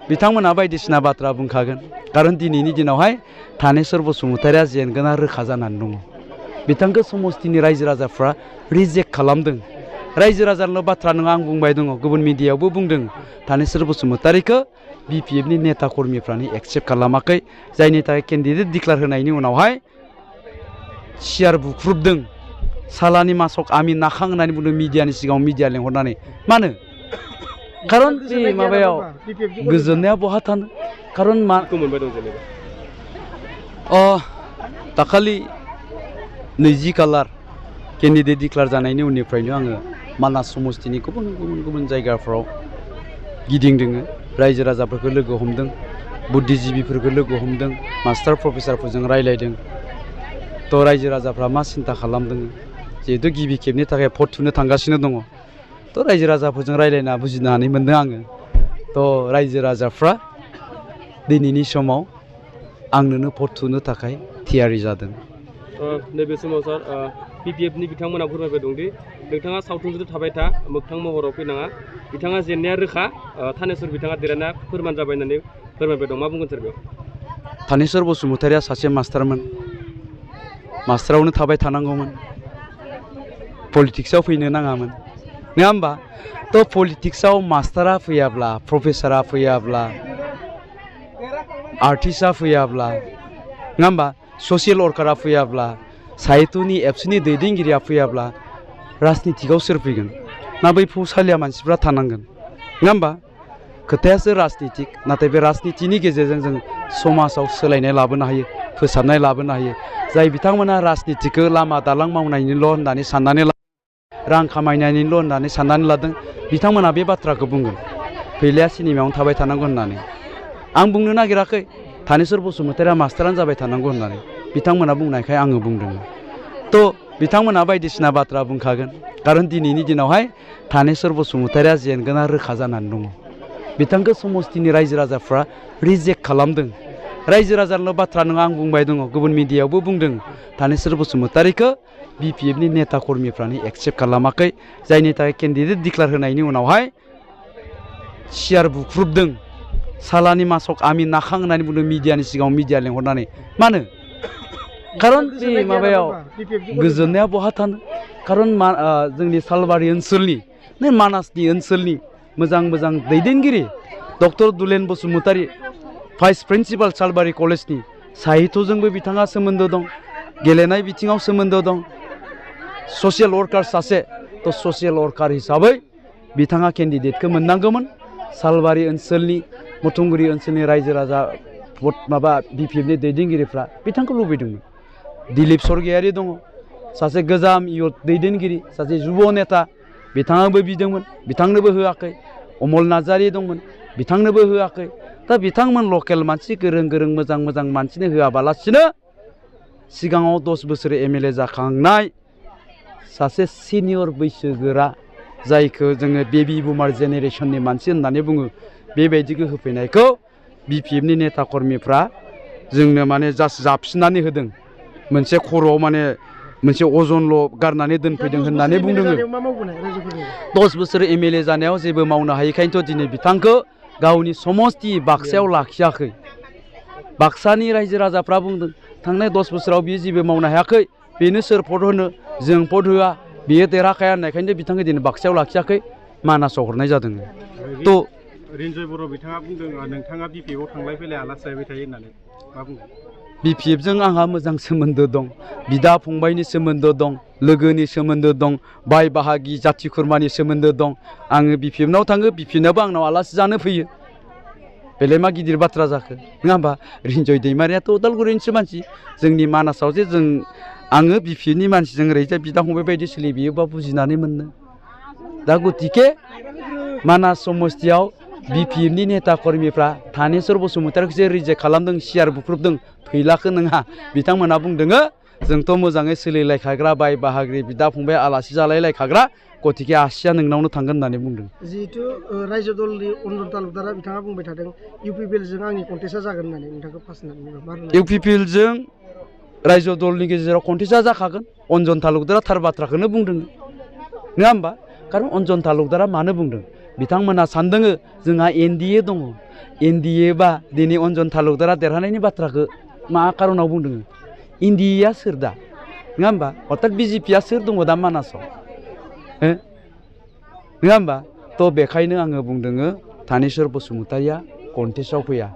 बिथांमोना बायदिसिना बाथ्रा बुंखागोन खारन दिनैनि दिनावहाय थानेश्वर बसुमतारिया जेनगोना रोखा जानानै दङ बिथांखौ समस्तिनि रायजो राजाफ्रा रिजेक्ट खालामदों रायजो राजाल' बाथ्रा नङा आं बुंबाय दङ गुबुन मिडियायावबो बुंदों थानेश्वर बसुमतारिखौ बिपिएफनि नेता कर्मिफ्रानो एक्सेप्ट खालामाखै जायनि थाखाय केन्डिडेट डिक्लेयार होनायनि उनावहाय सियार बुख्रुबदों सालानि मासक आमि नाखां होननानै बुंदों मिडियानि सिगाङाव मिडिया लेंहरनानै मानो खारन बे माबायाव गोजोननाया बहा थानो खारन मा दाखालि 20 खालार केन्डिडेट डिक्लेयार जानायनि उननिफ्रायनो आङो मानास समस्तिनि गुबुन जायगाफ्राव गिदिंदोङो रायजो राजाफोरखौ लोगो हमदों बुद्धिजीबिफोरखौ लोगो हमदों मास्टार प्रफेसारफोरजों रायलायदों तो रायजो राजाफ्रा मा सिन्ता खालामदों जिहेतु गिबि खेबनि थाखाय भट थुनो थांगासिनो दङ तो रायजो राजाफोरजों रायलायना बुजिनानै मोनदों आङो तो रायजो राजाफ्रा दिनैनि समाव आंनोनो भट थुनो थाखाय थियारि जादों नैबे समाव सार पिपिएफनि बिथांमोना फोरमायबाय दंदि नोंथाङा सावथुनजों थाबाय था मोगथां महराव फैनाङा बिथाङा जेननाया रोखा थानेश्वर बिथाङा देरहाना फोरमान जाबाय होननानै फोरमायबाय दं मा बुंगोन सार बेयाव थानेश्वर बसुमतारिया सासे मास्टारमोन मास्टारावनो थाबाय थानांगौमोन पलिटिक्सआव फैनो नाङामोन नङा होमबा तो पलिटिक्सआव मास्टारा फैयाब्ला प्रफेसारा फैयाब्ला आर्टिस्टआ फैयाब्ला नङा होमबा ससियेल वर्कारा फैयाब्ला साहित्यनि एबसुनि दैदेनगिरिया फैयाब्ला राजनितिकआव सोर फैगोन ना बै फौसालिया मानसिफ्रा थानांगोन नङा होमबा खोथायासो राजनितिक नाथाय बे राजनितिनि गेजेरजों जों समाजाव सोलायनाय लाबोनो हायो फोसाबनाय लाबोनो हायो जाय बिथांमोना राजनितिकखौ लामा दालां मावनायनिल' होननानै साननानै रां खामायनायनिल' होननानै साननानै लादों बिथांमोना बे बाथ्राखौ बुंगोन फैलाया सिनेमायावनो थाबाय थानांगौ होननानै आं बुंनो नागिराखै थानेश्वर बसुमतारिया मास्टारानो जाबाय थानांगौ होननानै बिथांमोना बुंनायखाय आङो बुंदों तो बिथांमोना बायदिसिना बाथ्रा बुंखागोन खारन दिनैनि दिनावहाय थानेश्वर बसुमतारिया जेनगोना रोखा जानानै दङ बिथांखौ समस्तिनि रायजो राजाफ्रा रिजेक्ट खालामदों रायजो राजाल' बाथ्रा नङा आं बुंबाय दङ गुबुन मिडियायावबो बुंदों थानेश्वर बसुमतारिखौ बिपिएफनि नेता कर्मिफ्रानो एक्सेप्ट खालामाखै जायनि थाखाय केन्डिडेट डिक्लेयार होनायनि उनावहाय सियार बुख्रुबदों सालानि मासक आमि नाखां होननानै बुंदों मिडियानि सिगाङाव मिडिया लेंहरनानै मानो खारन बे माबायाव गोजोननाया बहा थानो खारन जोंनि सालबारि ओनसोलनि मानासनि ओनसोलनि मोजां दैदेनगिरि डक्टर दुलेन बसुमतारि भाइस प्रिन्सिपाल सालबारि कलेजनि साहित्यजोंबो बिथाङा सोमोन्दो दं गेलेनाय बिथिङाव सोमोन्दो दं ससियेल वर्कार सासे तो ससियेल वर्कार हिसाबै बिथाङा केन्डिडेटखौ मोननांगौमोन सालबारि ओनसोलनि मथंगुरि ओनसोलनि रायजो राजा माबा बिपिएफनि दैदेनगिरिफ्रा बिथांखौ लुबैदोंमोन दिलीप सरगयारि दङ सासे गोजाम इयुथ दैदेनगिरि सासे जुब नेता बिथाङाबो बिदोंमोन बिथांनोबो होआखै अमल नार्जारि दंमोन बिथांनोबो होआखै दा बिथांमोन लकेल मानसि गोरों मोजां मानसिनो होआबालासिनो सिगाङाव 10 बोसोर एमएलए जाखांनाय सासे सिनियर बैसोगोरा जायखौ जोङो बेबी बुमार जेनेरेशननि मानसि होननानै बुङो बेबायदिखौ होफैनायखौ बिपिएफनि नेता कर्मिफ्रा जोंनो माने जास्ट जाबसिननानै होदों मोनसे खर'आव माने मोनसे अजनल' गारनानै दोनफैदों होननानै बुंदों 10 बोसोर एमएलए जानायाव जेबो मावनो हायैखायनोथ' दिनै बिथांखौ गावनि समस्ति बाक्सायाव लाखियाखै बाक्सानि रायजो राजाफ्रा बुंदों थांनाय 10 बोसोराव बियो जेबो मावनो हायाखै बेनो सोर भट होनो जों भट होआ बियो देरहाखाया होननायखायनो बिथांखौ दिनै बाक्सायाव लाखियाखै मानासाव हरनाय जादों तो रिन्जय बर' बिथाङा बुंदों नोंथाङा बिपिएफआव थांलाय फैलाय आलासि जाहैबाय थायो होननानै मा बुंदों बिपिएफजों आंहा मोजां सोमोन्दो दं बिदा फंबायनि सोमोन्दो दं लोगोनि सोमोन्दो दं बाय बाहागि जाथि खुरमानि सोमोन्दो दं आङो बिपिएफनाव थाङो बिपिएफनाबो आंनाव आलासि जानो फैयो बेलाय मा गिदिर बाथ्रा जाखो नङा होमबा रिन्जय दैमारियाथ' उदालगुरिनिसो मानसि जोंनि मानासाव जे आङो बिपिएफनि मानसिजों ओरैजाय बिदा फंबाय बायदि सोलिबियोबा बुजिनानै मोनो दा गतिके मानास समस्तियाव बिपिएफनि नेता कर्मिफ्रा थानेश्वर बसुमतारिखौसो रिजेक्ट खालामदों सियार बुख्रुबदों फैलाखौ नोंहा बिथांमोना बुंदोङो जोंथ' मोजाङै सोलिलायखाग्रा बाय बाहागि बिदा फंबाय आलासि जालायलायखाग्रा गतिके आसिया नोंनावनो थांगोन होननानै बुंदों जिहेतु रायजो दलनि अन्जन तालुकदारा बिथाङा बुंबाय थादों इउपिपिएलजों आंनि कन्टेस्टआ जागोन होननानै नोंथांखौ फार्स्ट इउपिपिएलजों रायजो दलनि गेजेराव कन्टेस्टआ जाखागोन अन्जन तालुकदारा थार बाथ्राखौनो बुंदों नङा होमबा खारन अन्जन तालुकदारा मानो बुंदों बिथांमोना सानदों जोंहा एनडिए दङ एनडिए बा दिनै अन्जन तालुकदारा देरहानायनि बाथ्राखौ मा खारनाव बुंदों एनडिएआ सोर दा नङा होमबा अर्थात बिजेपिआ सोर दङ दा मानासाव नङा होमबा थ' बेखायनो आङो बुंदों थानेस्वर बसुमतारिया कन्टेस्टआव फैया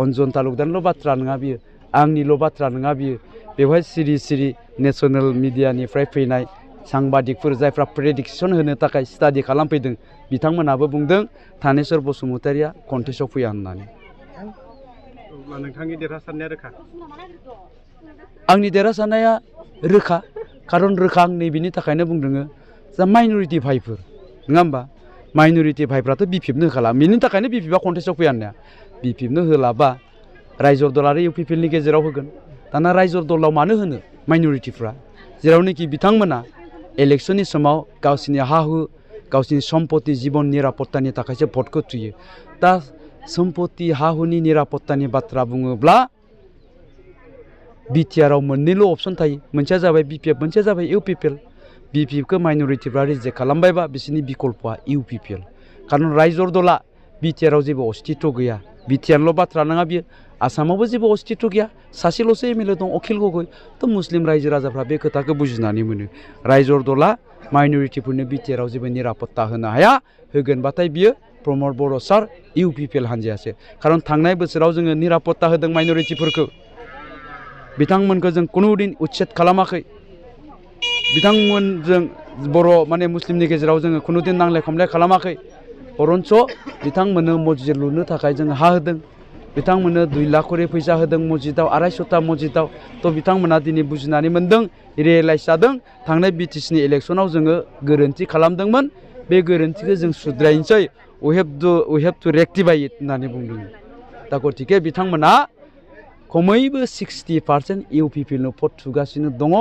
अन्जन तालुकदारनिल' बाथ्रा नङा बियो आंनिल' बाथ्रा नङा बियो बेवहाय सिरि सिरि नेसनेल मिडियानिफ्राय फैनाय सांबादिकफोर जायफ्रा प्रेडिक्सन होनो थाखाय स्टाडि खालामफैदों बिथांमोनाबो बुंदों थानेस्वर बसुमतारिया कन्टेस्टआव फैया होननानै नोंथांनि देरहासारनाया रोखा आंनि देरहासारनाया रोखा खारन रोखा आं नैबेनि थाखायनो बुंदों जा माइनरिटि भाइफोर नङा होमबा माइनरिटि भाइफ्राथ' बिपिएफनो होखाला बेनि थाखायनो बिपिएफआ कन्टेस्टआव फैया होननाया बिपिएफनो होलाबा रायजो दल आरो इउपिपिएलनि गेजेराव होगोन दाना रायजो दलाव मानो होनो माइनरिटिफ्रा जेरावनोखि बिथांमोना इलेक्शननि समाव गावसिनि हा हु गावसिनि सम्पति जीवन निरापत्तानि थाखायसो भटखौ थुयो दा सम्पति हा हुनि निरापत्तानि बाथ्रा बुङोब्ला बिटिआरआव मोननैल' अपसन थायो मोनसेया जाबाय बिपिएफ मोनसेया जाबाय इउपिपिएल बिपिएफखौ माइनरिटिफ्रा रिजेक्ट खालामबायबा बिसोरनि बिकल्पआ इउपिपिएल खारन रायजो दला बिटिआरआव जेबो अस्तित्व गैया बिटिआरल' बाथ्रा नङा बियो आसामावबो जेबो अस्तित्व गैया सासेल'सो एमएलए दं अखिल गगৈ थ' मुस्लिम रायजो राजाफ्रा बे खोथाखौ बुजिनानै मोनो रायजो दला माइनरिटिफोरनो बिटिआरआव जेबो निरापत्ता होनो हाया होगोनबाथाय बियो प्रमद बर' सार इउपिपिएल हान्जायासो खारन थांनाय बोसोराव जोङो निरापत्ता होदों माइनरिटिफोरखौ बिथांमोनखौ जों कुनु दिन उच्छेद खालामाखै बिथांमोनजों बर' माने मुस्लिमनि गेजेराव जोङो कुनु दिन नांलाय खमलाय खालामाखै बरन्स बिथांमोननो मस्जिद लुनो थाखाय जों हा होदों बिथांमोननो 2 लाख करि फैसा होदों मस्जिदाव 250टा मस्जिदाव थ' बिथांमोना दिनै बुजिनानै मोनदों रियेलाइज जादों थांनाय बिटिसिनि इलेक्सनाव जोङो गोरोन्थि खालामदोंमोन बे गोरोन्थिखौ जों सुद्रायनोसै we have to rectify it होननानै बुंदों दा गतिके बिथांमोना खमैबो 60% इउपिपिएलनो भट थुगासिनो दङ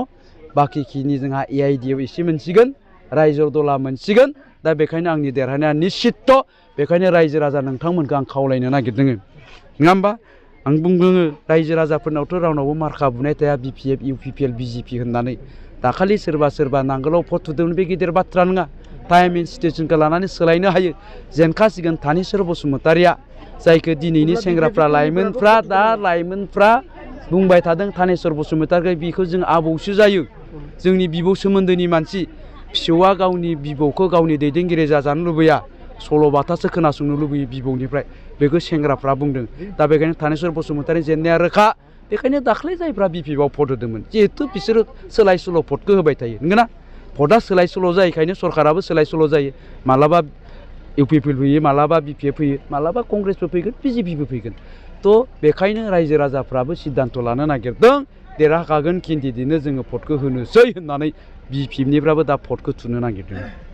बाखिखिनि जोंहा एआइडिआव एसे मोनसिगोन रायजो दला मोनसिगोन दा बेखायनो आंनि देरहानाया निश्चित बेखायनो रायजो राजा नोंथांमोनखौ आं खावलायनो नागिरदों नङा होमबा आं बुंदों रायजो राजाफोरनावथ' रावनावबो मार्का बुनाय थाया बिपिएफ इउपिपिएल बिजेपि होननानै दाखालि सोरबा नांगोलाव भट थुदोंमोन बे गिदिर बाथ्रा नङा टाइम एन्ड सिचुएसनखौ लानानै सोलायनो हायो जेनखासिगोन थानेस्वर बसुमतारिया जायखौ दिनैनि सेंग्राफ्रा लाइमोनफ्रा बुंबाय थादों थानेस्वर बसुमतारि बेखौ जों आबौसो जायो जोंनि बिबौ सोमोन्दोनि मानसि फिसौआ गावनि बिबौखौ गावनि दैदेनगिरि जाजानो लुबैया सल'बाथासो खोनासंनो लुबैयो बिबौनिफ्राय बेखौ सेंग्राफ्रा बुंदों दा बेखायनो थानेस्वर बसुमतारि जेननाया रोखा बेखायनो दाख्लै जायफ्रा बिपिएफआव भट होदोंमोन जिहेथु बिसोरो सोलाय सोल' भटखौ होबाय थायो नंगौना भटआ सोलाय सोल' जायोखायनो सरकाराबो सोलाय सोल' जायो मालाबा इउपिपिएल फैयो मालाबा बिपिएफ फैयो मालाबा कंग्रेसबो फैगोन बिजेपिबो फैगोन थ' बेखायनो रायजो राजाफ्राबो सिद्धान्त लानो नागिरदों देरहाखागोन केन्डिडेटनो जोङो भटखौ होनोसै होननानै बिपिएफनिफ्राबो दा भटखौ थुनो नागिरदों